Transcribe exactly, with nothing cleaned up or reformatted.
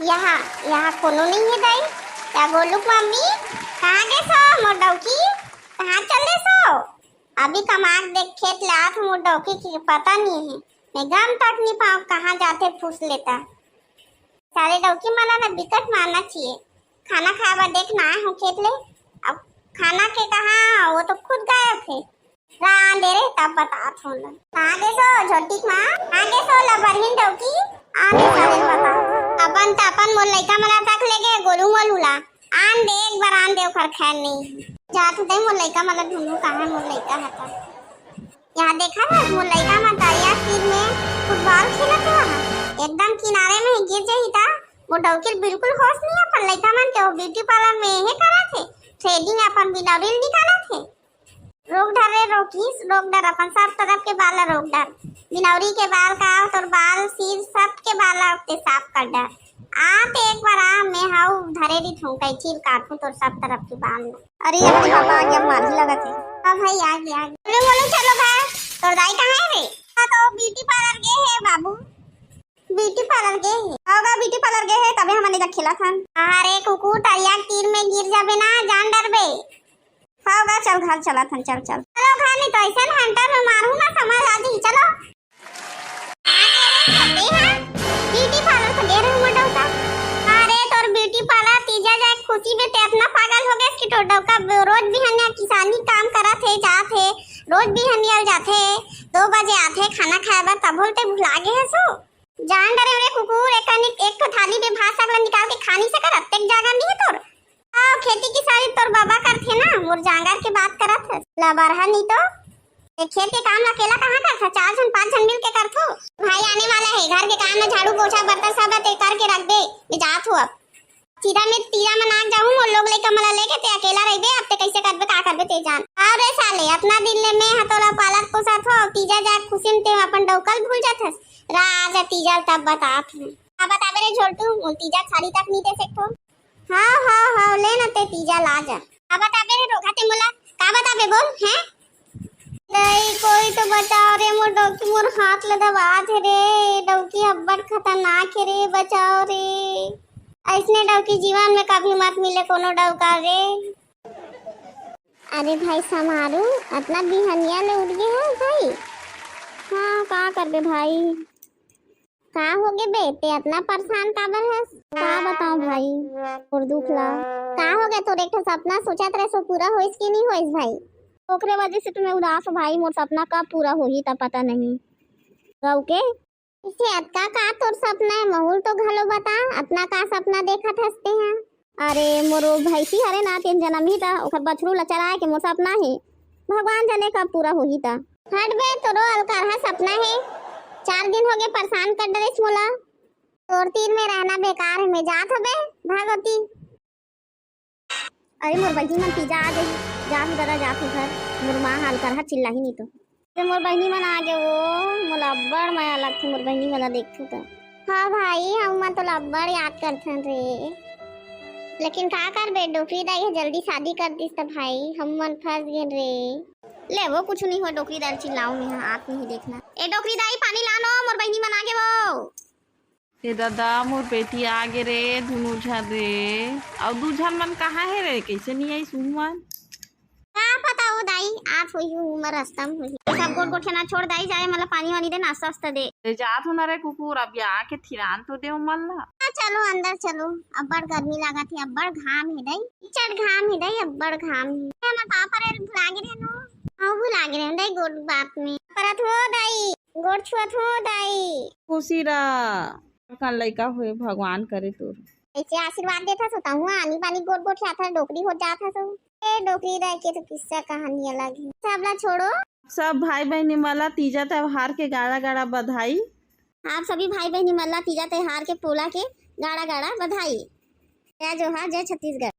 यहाँ, यहाँ कोनो नहीं है दाई। या गोलू के मम्मी, कहाँ गे सो मोर डौकी? कहाँ चल दे सो? अभी कमा के देख खेत ले आत हूँ, मोर डौकी के पता नहीं है। मैं गम तक नहीं पाऊँ कहाँ जाते फूस लेता। सारे डौकी मन ला ना बिकट मारना चाहिए। खाना खाए बर देख ना आए हूँ खेत ले। अब खाना के कहाँ, वो तो खुद गायब है। रा आन दे रे, तब बतात हूँ ना। कहाँ गे सो झोटी के माँ? कहाँ गे सो लबरहिन डौकी? आन दे सारे बता। अपन त अपन मोर लइका मन ला तक ले गे गोलू मोलू ला। आन दे एक बार, आन दे, ओखर खैर नहीं। जात हूँ दाई, मोर लइका मन ला ढूंढू, कहाँ है मोर लइका? हता यहाँ देखा था, मोर लइका मन तरिया तीर में फुटबॉल खेलत रहा। एकदम किनारे में गिर जाही ता। मोर डौकी ल बिल्कुल होश नहीं है, अपन लइका मन के वो ब्यूटी पार्लर में ये करा थे, थ्रेडिंग अपन बिनौरी ल निकाला थे। रोक डर रे रोकीस, रोक डर, अपन सब तरफ के बाल ला रोक डर। बिनौरी के बाल का, तोर बाल, सिर, सब के बाल ला ओते साफ कर डर। आ ते एक बार आ, मैं हाउ धरे रही थूं, कैंची ल काटूं तोर सब तरफ के बाल ला। अरे, अपने पापा आ गया, मार ही लगा थे। हाँ भाई, आ गया, आ गया। बोलो, बोलो, चलो भाई, तोर दाई कहाँ है रे? हाँ, तो ब्यूटी पार्लर गे है बाबू। ब्यूटी पार्लर गे है। होगा, ब्यूटी पार्लर गे है, तबे हमन एदे खेलत हन। अरे कुकुर, तरिया के तीर में गिर जाबे ना, जान डरबे। होगा, चल घर चलत हन, चल, चल। चलो घर, नहीं तो ऐसे हंटर में मारू ना, समझ आ जाही, चलो। ब्यूटी पार्लर तो गे रहूं मोर डौका। अरे तोर ब्यूटी पार्लर तीजा जाए खुशी में ते अतना पागल हो गए कि तोर डौका रोज बिहनिया किसानी काम करत है, जात है, रोज बिहनिया जात है, दो बजे आत है खाना खाए बर, तब बोलते भुला गए है सो। जान डरे रे कुकुर, एक कनी, एक ठो थाली में भात साग ला निकाल के खानी से कर, अतेक जागा नहीं है तोर। आओ, खेती किसानी तोर बाबा करथे ना, मोर जांगर के बात करत हस। लबरहा नहीं तो। ए खेत के काम ला अकेला कहाँ करथा? चार झन, पांच झन मिल के करथो। भाई आने वाला है, घर के काम में झाड़ू, पोछा, बर्तन सब ते करके रख दे, मैं जात हूँ अब। सीधा मैं तीजा मन आ जाहूँ, मोर लोग लइका मन ला लेके ते अकेला रहिबे, अब ते कैसे करबे, का करबे ते जान। अरे साले, अतना दिन ले मैं ह तोला पालत पोसत हो, तीजा जाए खुशी में ते अपन डौका ल भूल जाथस। रा, आजा तीजा ल तब बतात हूँ। का बताबे रे झोलटू, मोल तीजा साड़ी तक नहीं दे सकथो। हाँ, हाँ, हाँ, ले ना ते तीजा ला जा। का बताबे रे रोगहा ते मोला, का बताबे बोल, हैं? दाई, कोई तो बचाओ रे, मोर डौकी मोर हाथ ल दबात हे रे, डौकी अब्बड़ खतरनाक हे रे, बचाओ रे। ऐसने डौकी जीवन में कभी मत मिले कोनो डौका रे। अरे भाई समारू, अतना बिहनिया ले उठ गे हस भाई? हाँ, का करबे भाई? का होगे बे, ते अतना परेशान काबर हस? का बताओं भाई, मोर दुख ला। का होगे, तोर एक ठो सपना सोचत रहे सो पूरा होइस कि नहीं होइस भाई? ओकरे वजह से तो मैं उदास हूँ भाई, मोर सपना कब पूरा होही त पता नहीं। गऊ के? इसे अतका का तोर सपना है, महूल तो घलो बता, अतना का सपना देखत हस ते हा? अरे मोर भैंसी हरे ना, तेन जनम ही त ओकर बछरू ला चराए के मोर सपना हे, भगवान जाने कब पूरा होही त। हट बे, तोरो अलकरहा सपना हे, चार दिन होगे परेशान कर डरेस मोला। तोर तीर में रहना बेकार है, मैं जात हबे, भागोती। अरे मोर बहिनी मन तीजा आ गई, जाहू दादा जाहू घर, मोर माँ हाल करहा चिल्लाही नहीं तो। अरे मोर बहिनी मन आ गे वो, मोला अब्बड़ मया लगथे मोर बहिनी मन ला देखथू त। हाँ भाई, हम मन तोला अब्बड़ याद करथन रे, लेकिन का करबे, डोकरी दाई ह जल्दी शादी कर दिस त भाई हम मन फंस गेन रे। ले वो कुछ नहीं हो, डोकरी दाई चिल्लाऊ नहीं, आत नहीं देखना। ए डोकरी दाई, पानी लानो, मोर बहिनी मन आ गे वो। ए दादा, मोर बेटी आ गे रे, दुनू झन रे। अउ दू झन मन कहाँ हे रे? कइसे नइ आइस उहू मन? का पता ओ दाई, आत होही, उमर अस्तम होही। सब गोठ गोठियाना छोड़ दाई, जाए, मतलब पानी वानी दे, नाश्ता वास्ता दे। ए, जात हो ना रे कुकुर, अब आके थिरान तो दे उमन ला। हाँ, चलो अंदर चलो, अब्बड़ गर्मी लागत हे, अब्बड़ घाम हे दाई, इच्चड़ घाम हे दाई, अब्बड़ घाम हे। हमर पापा रे भुला गे रहे नो, हाँ भुला गे रहे दाई, गोठ बात में परत हो दाई। गोड़ छुअत हो दाई। खुशी रह, बड़कन लइका होए भगवान करे तोर। ऐसे आशीर्वाद देत हस, तहूँ आनी बानी गोड़ गोठियात हस, डोकरी हो जात हस। ए डोकरी दाई के तो किस्सा कहानी अलग है। सबला छोड़ो। सब भाई बहिनी मन ला तीजा त्योहार के गाड़ा गाड़ा बधाई। आप सभी भाई बहिनी मन ला तीजा त्योहार के पोला के गाड़ा गाड़ा बधाई। जय जोहार, जय छत्तीसगढ़।